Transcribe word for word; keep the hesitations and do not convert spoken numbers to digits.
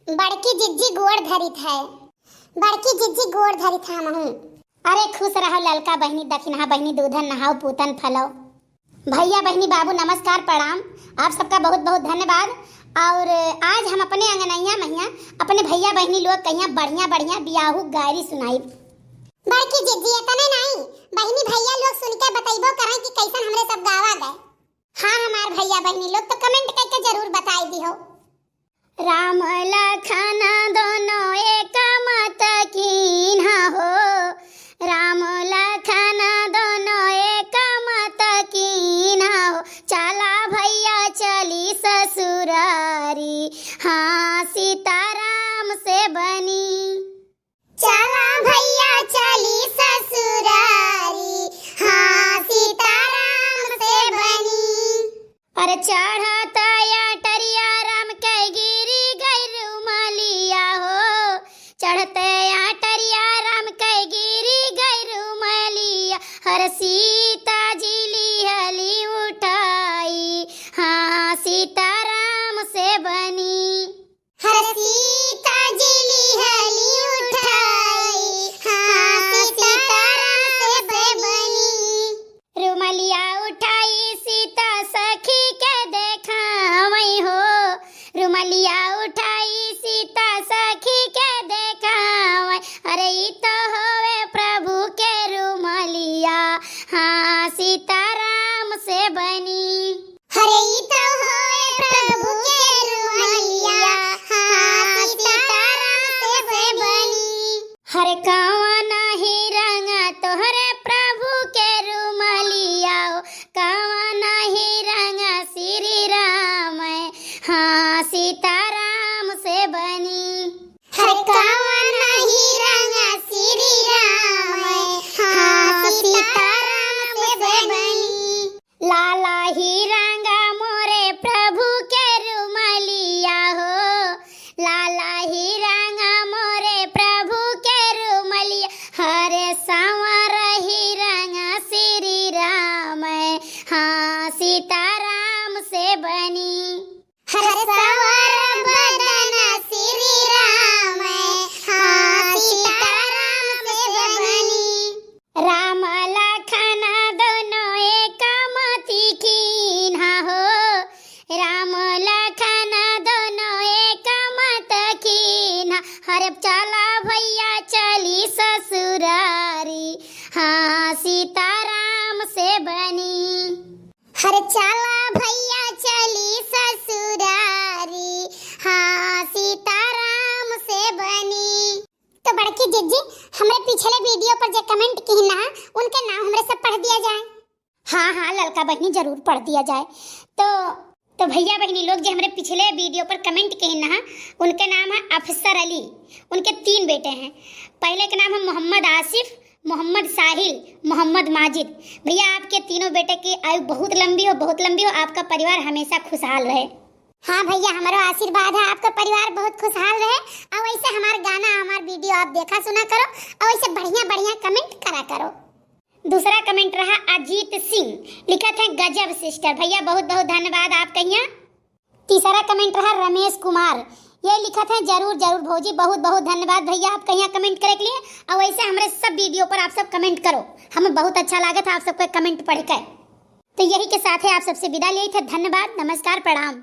बड़की जिज्जी गोड़ धरित है, बड़की जिज्जी गोड़ धरित है हमहूँ। अरे खुश रहो ललका बहिनी, दखिनहा बहिनी, दूधन नहाओ, पूतन फलो। भैया बहिनी बाबू नमस्कार प्रणाम, आप सबका बहुत बहुत धन्यवाद। और आज हम अपने अंगनैया महिया अपने भैया बहिनी लोग कहिया बढ़िया बढ़िया बियाहू गायरी सुनाइब। बड़की जिज्जी इतने नहीं, बहिनी भैया लोग सुन के बतैबो करें कि कैसन हमरे सब गावा गए। हाँ हमार भैया बहिनी लोग तो comment करके जरूर बताई दिहो। राम लखन दोनों एक मत कीन्हा हो, राम लखन दोनों एक मत कीन्हा हो, चला भैया चली ससुरारी, हाँ सीताराम से बनी। चला भैया चली ससुरारी, हाँ सीताराम से बनी। अरे चढ़त अटरिया राम के गिरी गई रुमलिया हो, चढ़त अटरिया राम के गिरी गई रुमलिया, हर सीता जी लिहली उठाई, हाँ सीताराम से बनी। हर सीता जी लिहली उठाई, हाँ सीताराम से बनी। रुमलिया उठाई सीता सखी के देखावई हो, रुमलिया उठाई सीता सखी के देखावई। अरे ई तो होवे प्रभु के रुमलिया, हाँ सीताराम से बनी। हरे ई तो होए प्रभु के रुमलिया, हाँ सीताराम से बनी। हरे कवन ही रंग तोहरे प्रभु के रुमलिया हो, कवन ही रंग श्री राम, हाँ सीताराम से बनी। हरे कवन ही रंग श्री राम, हाँ सीताराम से बनी। लाला ही रंगा मोरे प्रभु के रुमलिया हो, लाला ही रंगा मोरे प्रभु के रुमलिया, हरे सांवर ही रंगा श्री राम, हाँ सीताराम से बनी। हरे सांवर बदन श्री राम, हाँ सीताराम से बनी। राम लखन दोनों एक मति कीन्हा हो, राम लखन दोनों एक मत कीन्हा। हरे चला भैया चली ससुरारी, हाँ सीताराम से बनी। हरे चला भैया चली ससुरारी, हाँ सीताराम से बनी। तो बड़की जिज्जी, हमरे पिछले video पर जे comment किहिन ना, उनके नाम हमरे सब पढ़ दिया जाए। हाँ, हाँ, ललका बहिनी, जरूर पढ़ दिया जाए। तो, तो भैया बहिनी लोग, जे हमरे पिछले video पर comment किहिन ना, उनके नाम है अफसर अली। उनके तीन बेटे हैं। पहले के नाम है मोहम्मद आसिफ, मोहम्मद साहिल, मोहम्मद माजिद। भैया, आपके तीनों बेटे की आयु बहुत लंबी हो, बहुत लंबी हो। आपका परिवार हमेशा खुशहाल रहे। हाँ भैया, हमरो आशीर्वाद है, आपका परिवार बहुत खुशहाल रहे। और वैसे हमार गाना, हमार video आप देखा सुना करो, और वैसे बढ़िया बढ़िया comment करा करो। दूसरा comment रहा अजीत सिंह, लिखत है गजब sister। भैया, बहुत बहुत धन्यवाद आप कहिया। तीसरा comment रहा रमेश कुमार, ये लिखत है जरूर जरूर भौजी। बहुत बहुत धन्यवाद भैया आप कहिया comment करे के लिए। और वैसे हमरे सब video पर आप सब comment करो, हमें बहुत अच्छा लागत है आप सबके comment पढ़ के। तो यही के साथ है आप सबसे विदा लेत है। धन्यवाद, नमस्कार, प्रणाम।